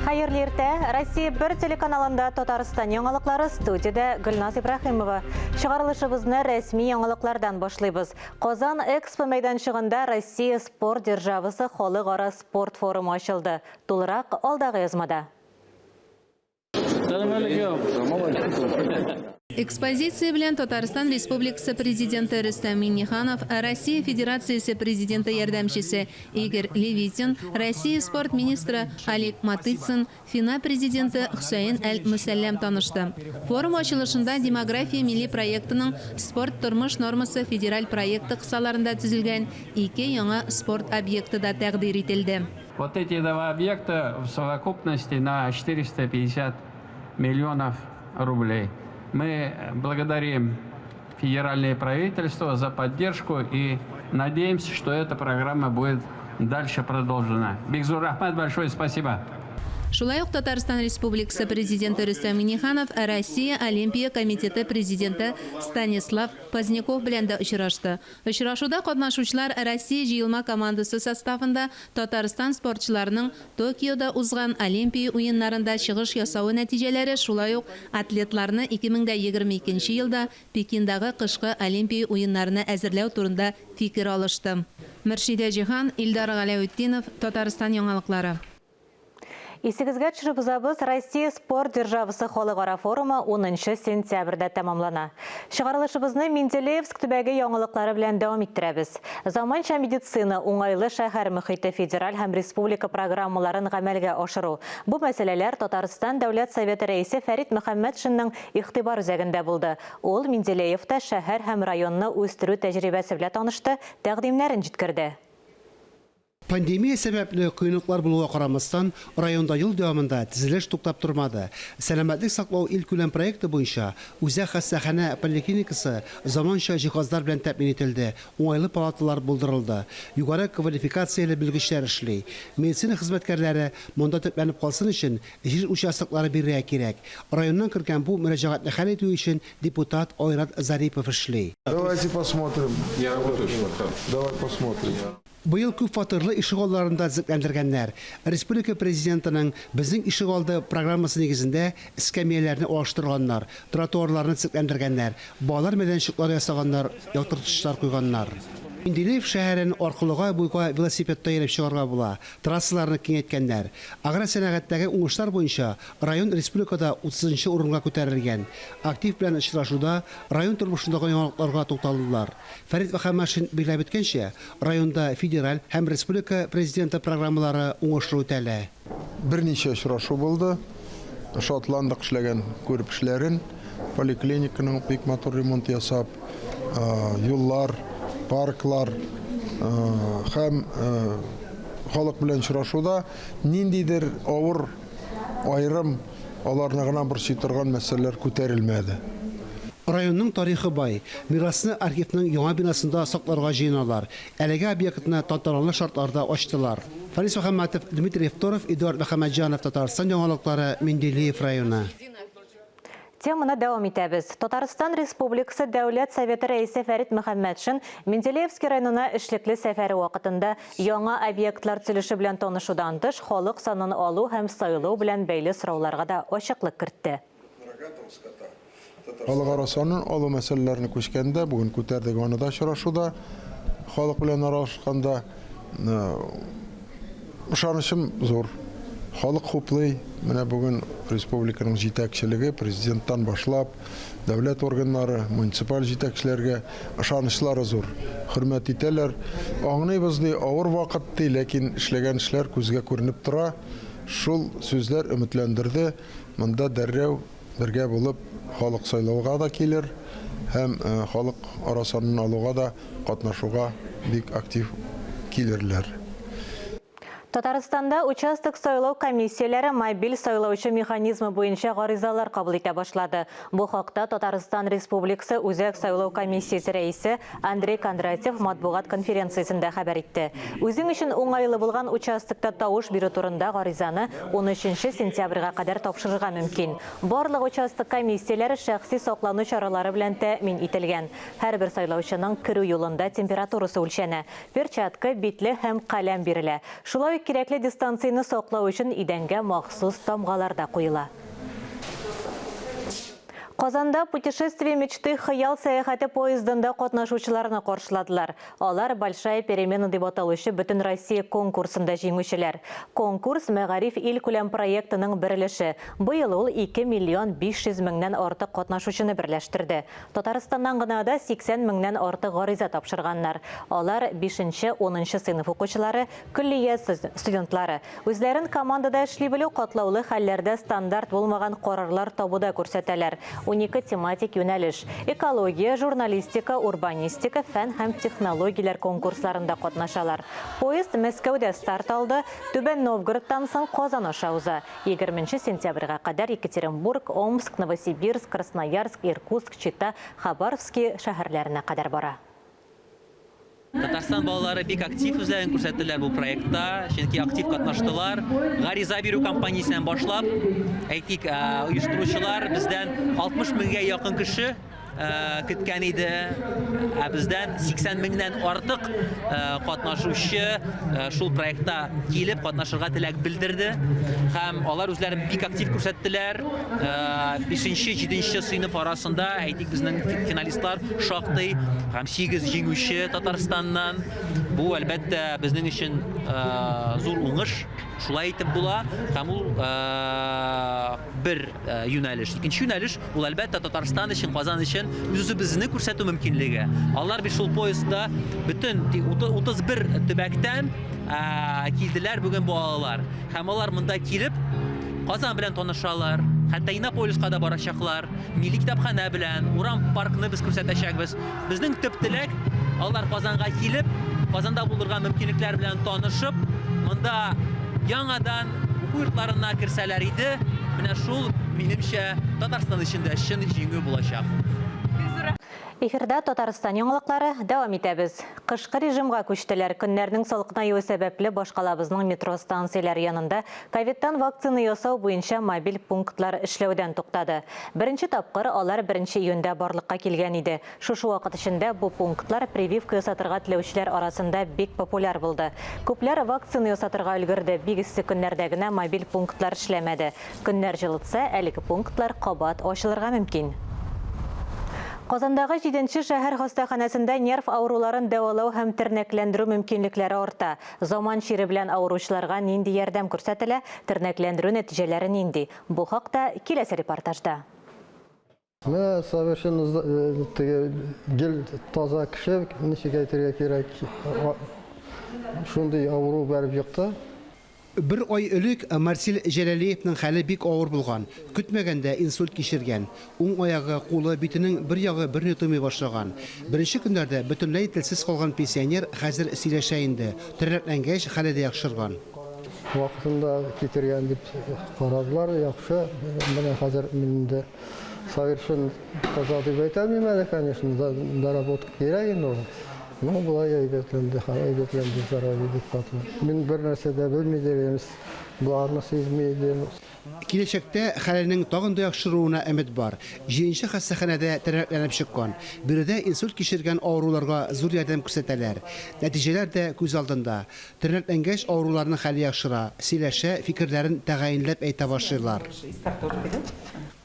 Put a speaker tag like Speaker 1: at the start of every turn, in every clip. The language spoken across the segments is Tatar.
Speaker 1: Хәерле иртә! Россия бер телеканалында Татарстан яңалыклары студиядә Гөлназ Ибраһимова. Чыгарылышыбызны рәсми яңалыклардан башлыйбыз. Казан Экспо мәйданчыгында Россия спорт державасы халыкара спорт форумы ачылды. Тулырак алдагы язмада.
Speaker 2: Экспозиция белән Татарстан Республикасы Президенты Рөстәм Миңнеханов, Россия Федерациясе Президенты ярдәмчесе Игорь Левитин, Россия спорт министры Олег Матыцин, ФИНА президенты Хөсәен Әл-Мөсәлләм танышты. Форум ачылышында Демография милли проектының Спорт, тормыш нормасы федераль проекты кысаларында төзелгән ике яңа спорт объекты да тәкъдир ителде.
Speaker 3: Вот эти два объекта в совокупности на 450 миллионов рублей. Мы благодарим федеральное правительство за поддержку и надеемся, что эта программа будет дальше продолжена. Бик зур рәхмәт, большое спасибо.
Speaker 2: Шулай ук Татарстан Республикасы Президенты Рөстәм Миңнеханов Россия Олимпия комитеты президенты Станислав Поздняков белән дә очрашты. Очрашуда катнашучылар Россия җыелма командасы составында Татарстан спортчыларының Токиода узган Олимпия уеннарында чыгыш ясавы нәтиҗәләре, шулай ук атлетларны 2022 нче елда Пекиндагы кышкы Олимпия уеннарына әзерләү турында фикер алышты. Мөршидә Җиһан, Илдар Галәветдинов, Татарстан яңалыклары.
Speaker 1: Исегезгә төшереп узабыз, Россия спорт державасы халыкара форумы 10 нчы сентябрьдә тәмамлана. Чыгарылышыбызны Менделеевск төбәге яңалыклары белән дәвам иттерәбез. Заманча медицина, уңайлы шәһәр мөхите федераль һәм республика программаларын гамәлгә ашыру. Бу мәсьәләләр Татарстан Дәүләт Советы Рәисе Фәрит Мөхәммәтшинның игътибар үзәгендә булды. Ул Менделеевта шәһәр һәм районны үстерү тәҗрибәсе белән танышты, тәкъдимнәрен җиткерде.
Speaker 4: Пандемия сәбәпле кыенлыклар булуга карамастан, районда ел дәвамында төзелеш туктап тормады. Сәламәтлек саклау илкүләм проекты буенча үзәк хастаханә поликлиникасы заманча җиһазлар белән тәэмин ителде, уңайлы палаталар булдырылды. Югары квалификацияле белгечләр эшли. Медицина хезмәткәрләре монда төпләнеп калсын өчен җир участоклары бирергә кирәк. Районнан кергән бу мөрәҗәгатьне хәл итү өчен депутат Айрат Зарипов эшли.
Speaker 5: Давайте посмотрим. Я работаю Давай посмотрим.
Speaker 4: Быел күп фатирлы ишегалларын да төзекләндергәннәр. Республика Президентының Безнең ишегалды программасы нигезендә эскәмияләрне алыштырганнар, тротуарларны төзекләндергәннәр, балалар мәйданчыклары ясаганнар, яктырткычлар куйганнар. Менделеев шәһәрен аркылыга-буйга велосипедта йөреп чыгарга була, трассаларны киңәйткәннәр. Агросәнәгатьтәге уңышлар буенча район республикада утызынчы урынга күтәрелгән. Актив белән очрашуда район тормышындагы яңалыкларга тукталдылар. Фәрит Мөхәммәтшин билгеләп үткәнчә, районда федераль һәм республика Президенты программалары уңышлы үтәлә.
Speaker 5: Берничә очрашу булды. Шатландык эшләгән күреп эшләрен. Поликлиниканың бик матур ремонт ясап, юллар, парклар һәм халык белән очрашуда ниндидер авыр, аерым аларны гына борчый торган мәсьәләләр күтәрелмәде.
Speaker 4: Районның тарихы бай. Мирасны архивның яңа бинасында сакларга җыеналар. Әлеге объектны тантаналы шартларда ачтылар. Фәнис Мөхәммәтов, Дмитрий Евторов, Эдуард Мөхәммәтҗанов, Татарстан яңалыклары, Менделеев районы.
Speaker 1: Теманы дәвам итәбез. Татарстан Республикасы Дәүләт Советы Рәисе Фәрит Мөхәммәтшин Менделеевский районына эшлекле сәфәре вакытында яңа объектлар төзелеше белән танышудан тыш, халык санын алу һәм сайлау белән бәйле сорауларга да ачыклык кертте.
Speaker 5: Халыкара санын алу мәсьәләләренә күчкәндә, бүген күтәрдек аны да очрашуда, халык белән аралашканда, ышанычым зур. Халык хуплый. Менә бүген республиканың җитәкчелеге, президенттан башлап, дәүләт органнары, муниципаль җитәкчеләргә ышанычлары зур. Хөрмәт итәләр. Аңлыйбыз ди, авыр вакыт ди, ләкин эшләгән эшләр күзгә күренеп тора. Шул сүзләр өметләндерде. Монда дәррәү бергә булып халык сайлауга да килер һәм халык ара санын алуга да катнашуга бик актив килерләр.
Speaker 1: Татарстанда участок сайлау комиссияләре мобиль сайлаучы механизмы буенча гаризалар кабул итә башлады. Бу хакта Татарстан Республикасы Үзәк сайлау комиссиясе рәисе Андрей Кондратьев матбугат конференциясендә хәбәр итте. Үзең өчен уңайлы булган участокта тавыш бирү турында гаризаны унөченче сентябрьгә кадәр тапшырырга мөмкин. Барлык участок комиссияләре шәхси саклану чаралары белән тәэмин ителгән. Һәрбер сайлаучының керү юлында температурасы үлчәнә, перчатка, битлек һәм каләм бирелә. Шулай ук кирәкле дистанцияне саклау өчен идәнгә махсус тамгалар да куела. Казанда Путешествие мечты хыял сәяхәте поездында катнашучыларны каршыладылар. Алар Большая перемена дип аталучы Бөтенроссия конкурсында җиңүчеләр. Конкурс Мәгариф илкүләм проектының бер өлеше. Быел ул 2 миллион 500 меңнән артык катнашучыны берләштерде. Татарстаннан гына да 80 меңнән артык гариза тапшырганнар. Алар, бишенче, унынчы сыйныф укучылары, көллият студентлары. Үзләрен командада эшли белү, катлаулы хәлләрдә стандарт булмаган карарлар табуда күрсәтәләр. Унике тематик юнәлеш, экология, журналистика, урбанистика, фән һәм технологияләр конкурсларында катнашалар. Поезд Мәскәүдә старт алды, Түбән Новгородтан соң Казан аша уза. Егерменче сентябрьгә кадәр Екатеринбург, Омск, Новосибирск, Красноярск, Иркутск, Чита, Хабаровски шәһәрләренә кадәр бара.
Speaker 6: Татарстан балалары бик актив үзләрен күрсәттеләр бу проектта, чөнки актив катнаштылар. Гариза бирү кампаниясеннән башлап, әйтик, оештыручылар бездән 60 меңгә якын кеше көткән иде, ә бездән 80 меңнән артык катнашучы шул проектта килеп катнашырга теләк белдерде. Һәм алар үзләрен бик актив күрсәттеләр. Бишенче, җиденче сыйныф арасында, әйтик, безнең финалистлар шактый һәм 8 җиңүче Татарстаннан. Бу, әлбәттә, безнең өчен зур уңыш. Шулай итеп була. Һәм ул бер юнәлеш. Икенче юнәлеш, ул, әлбәттә, Татарстан өчен, Казан өчен үз-үзебезне күрсәтү мөмкинлеге. Алар бит шул поездда бөтен 31 төбәктән килделәр бүген балалар. Һәм алар монда килеп, Казан белән танышалар, хәтта Иннополиска да барачаклар, Милли китапханә белән, урам паркны без күрсәтәчәкбез. Безнең төп теләк, алар Казанга килеп, Казанда булырга мөмкинлекләр белән танышып, монда яңадан уку йортларына керсәләр иде, менә шул, минемчә, Татарстан өчен дә чын җиңү булачак.
Speaker 1: Эфирда Татарстан яңалыклары, дәвам итәбез. Кышкы режимга күчтеләр. Көннәрнең салкынаюы сәбәпле башкалабызның метро станцияләре янында ковидтан вакцина ясау буенча мобиль пунктлар эшләүдән туктады. Беренче тапкыр алар беренче июньдә барлыкка килгән иде. Шушы вакыт эчендә бу пунктлар прививка ясатырга теләүчеләр арасында бик популяр булды. Күпләр вакцина ясатырга өлгерде, бик эссе көннәрдә генә мобиль пунктлар эшләмәде. Көннәр җылытса, әлеге пунктлар кабат ачылырга мөмкин. Казандагы җиденче шәһәр хастаханәсендә нерв авыруларын дәвалау һәм тернәкләндерү мөмкинлекләре арта. Заман чире белән авыручыларга нинди ярдәм күрсәтелә, тернәкләндерү нәтиҗәләре нинди? Бу хакта киләсе репортажда.
Speaker 7: Менә совершенно теге гел таза кеше, ничек әйтергә кирәк, шундый авыру бәреп екты.
Speaker 4: Бер ай элек Марсель Җәләлиевның хәле бик авыр булган. Көтмәгәндә инсульт кичергән. Уң аягы, кулы, битенең бер ягы берни тоймый башлаган. Беренче көннәрдә бөтенләй телсез калган пенсионер хәзер сөйләшә инде. Тернәкләнгәч, хәле дә яхшырган.
Speaker 7: Вакытында китергән дип карадылар, яхшы. Менә хәзер мин инде Совершенно таза дип әйтә алмыйм әле, конечно, доработка кирәк инде ул. Ну, болай әйбәтләнде, әйбәтләнде здоровье бик каты. Мин бер нәрсә дә белми идем, боларны сизми идем.
Speaker 4: Киләчәктә хәленең тагын да яхшыруына өмет бар. Җиденче хастаханәдә тернәкләнеп чыккан. Биредә инсульт кичергән авыруларга зур ярдәм күрсәтәләр. Нәтиҗәләр дә күз алдында. Тернәкләнгәч, авыруларның хәле яхшыра, сөйләшә, фикерләрен тәгаенләп әйтә башлыйлар.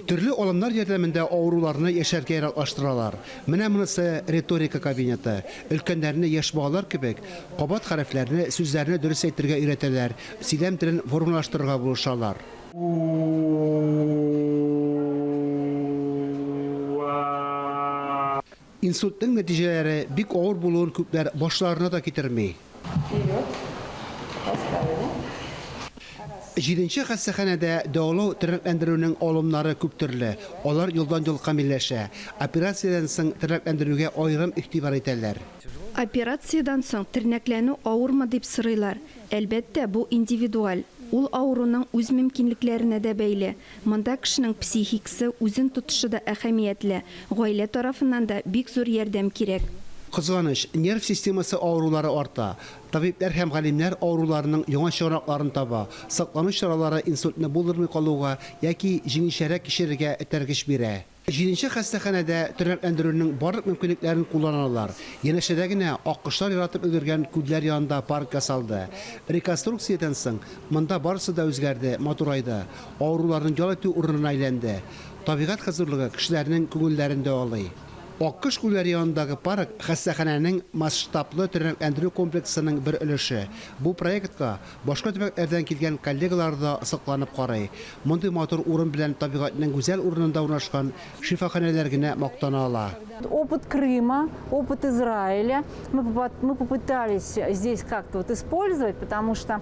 Speaker 4: Төрле алымнар ярдәмендә авыруларны яшәргә яраклаштыралар. Менә монысы риторика кабинеты. Өлкәннәрне яшь балалар кебек, кабат хәрефләрне, сүзләрне дөрес әйтергә өйрәтәләр, сөйләм телен формалаштырырга булышалар. Инсультның нәтиҗәләре бик авыр булуын күпләр башларына да китерми. Җиденче хастаханәдә дәвалау-тернәкләндерүнең алымнары күп төрле, алар елдан-ел камилләшә. Операциядән соң тернәкләндерүгә аерым игътибар итәләр.
Speaker 8: Операциядән соң тернәкләнү авырмы дип сорыйлар. Әлбәттә, бу индивидуаль. Ул авыруның үз мөмкинлекләренә дә бәйле. Монда кешенең психикасы, үзен тотышы да әһәмиятле, гаилә тарафыннан да бик зур ярдәм кирәк.
Speaker 4: Кызганыч, нерв системасы авырулары арта. Табибләр һәм галимнәр авыруларның яңа чыганакларын таба, саклану чаралары инсультны булдырмый калуга яки җиңелчәрәк кичерергә этәргеч бирә. Җиденче хастаханәдә тернәкләндерүнең барлык мөмкинлекләрен кулланалар. Янәшәдә генә аккошлар яратып өлгергән күлләр янында парк ясалды. Реконструкциядән соң монда барысы да үзгәрде, матурайды. Авыруларның ял итү урынына әйләнде. Табигать хозурлыгы кешеләрнең күңелләрен дәвалый. Аккош күлләре янындагы парк, хастаханәнең масштаблы тернәкләндерү комплексының бер өлеше. Бу проектка башка төбәкләрдән килгән коллегалары да сокланып карый. Мондый матур урын белән табигатьнең гүзәл урынында урнашкан шифаханәләр генә мактана ала.
Speaker 9: Опыт Крыма, опыт Израиля мы попытались здесь как-то вот использовать, потому что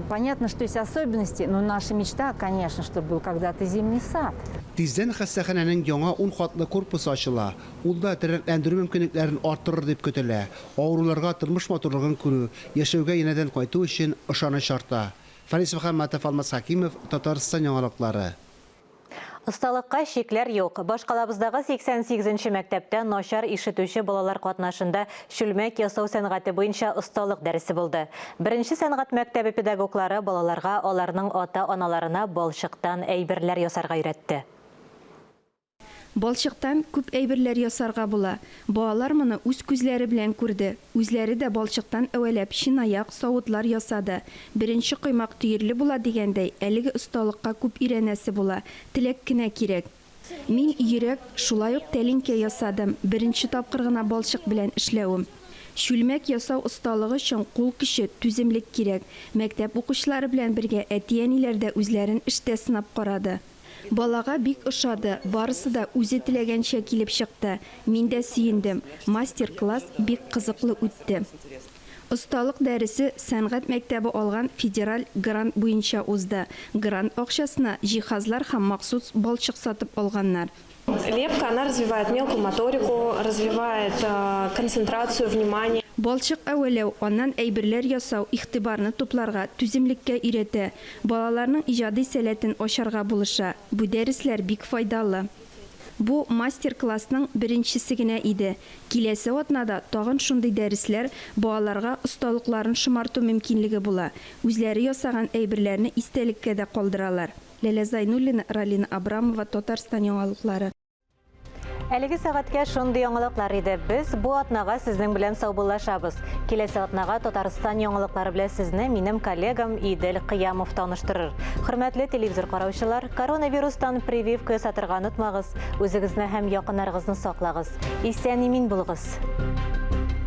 Speaker 9: понятно, что есть особенности, но наша мечта, конечно, чтобы был когда-то зимний сад.
Speaker 4: Тиздән хастаханәнең яңа ун катлы корпусы ачыла. Ул да тернәкләндерү мөмкинлекләрен арттырыр дип көтелә. Авыруларга тормыш матурлыгын күрү, яшәүгә янәдән кайту өчен ышаныч арта. Фәнис Мөхәммәтов, Алмаз Хәкимов, Татарстан яңалыклары.
Speaker 1: Осталыкка чикләр юк. Башкалабыздагы 88 нче мәктәптә начар ишетүче балалар катнашында чүлмәк ясау сәнгате буенча осталык дәресе булды. Беренче сәнгать мәктәбе педагоглары балаларга аларның ата-аналарына балчыктан әйберләр ясарга өйрәтте.
Speaker 8: Балчыктан күп әйберләр ясарга була. Балалар моны үз күзләре белән күрде. Үзләре дә балчыктан әвәләп чынаяк, савытлар ясады. Беренче коймак төерле була дигәндәй, әлеге осталыкка күп өйрәнәсе була. Теләк кенә кирәк. Мин йөрәк, шулай ук тәлинкә ясадым, беренче тапкыр гына балчык белән эшләвем. Чүлмәк ясау осталыгы өчен кул көче, түземлек кирәк. Мәктәп укучылары белән бергә әти-әниләр дә үзләрен эштә сынап карады. Балага бик ошады, барысы да үзе теләгәнчә килеп чыкты. Мин дә сөендем. Мастер-класс бик кызыклы үтте. Осталык дәресе сәнгать мәктәбе алган федераль грант буенча узды. Грант акчасына җиһазлар һәм махсус балчык сатып алганнар.
Speaker 10: Лепка, она развивает мелкую моторику, развивает концентрацию внимания.
Speaker 8: Балчык әвәләү, аннан әйберләр ясау игътибарны тупларга, түземлеккә өйрәтә, балаларның иҗади сәләтен ачарга булыша. Бу дәресләр бик файдалы. Бу мастер-классның беренчесе генә иде. Киләсе атнада тагын шундый дәресләр, балаларга осталыкларын шомарту мөмкинлеге була, үзләре ясаган әйберләрне истәлеккә дә калдыралар. Ләлә Зайнуллина, Ралина Абрамова, Татарстан яңалыклары.
Speaker 1: Әлеге сәгатькә шундый яңалыклар иде. Без бу атнага сезнең белән саубуллашабыз. Киләсе атнага Татарстан яңалыклары белән сезне минем коллегам Идел Кыямов таныштырыр. Хөрмәтле телевизор караучылар, коронавирустан прививка ясатырга онытмагыз, үзегезне һәм якыннарыгызны саклагыз. Исән-имин булыгыз!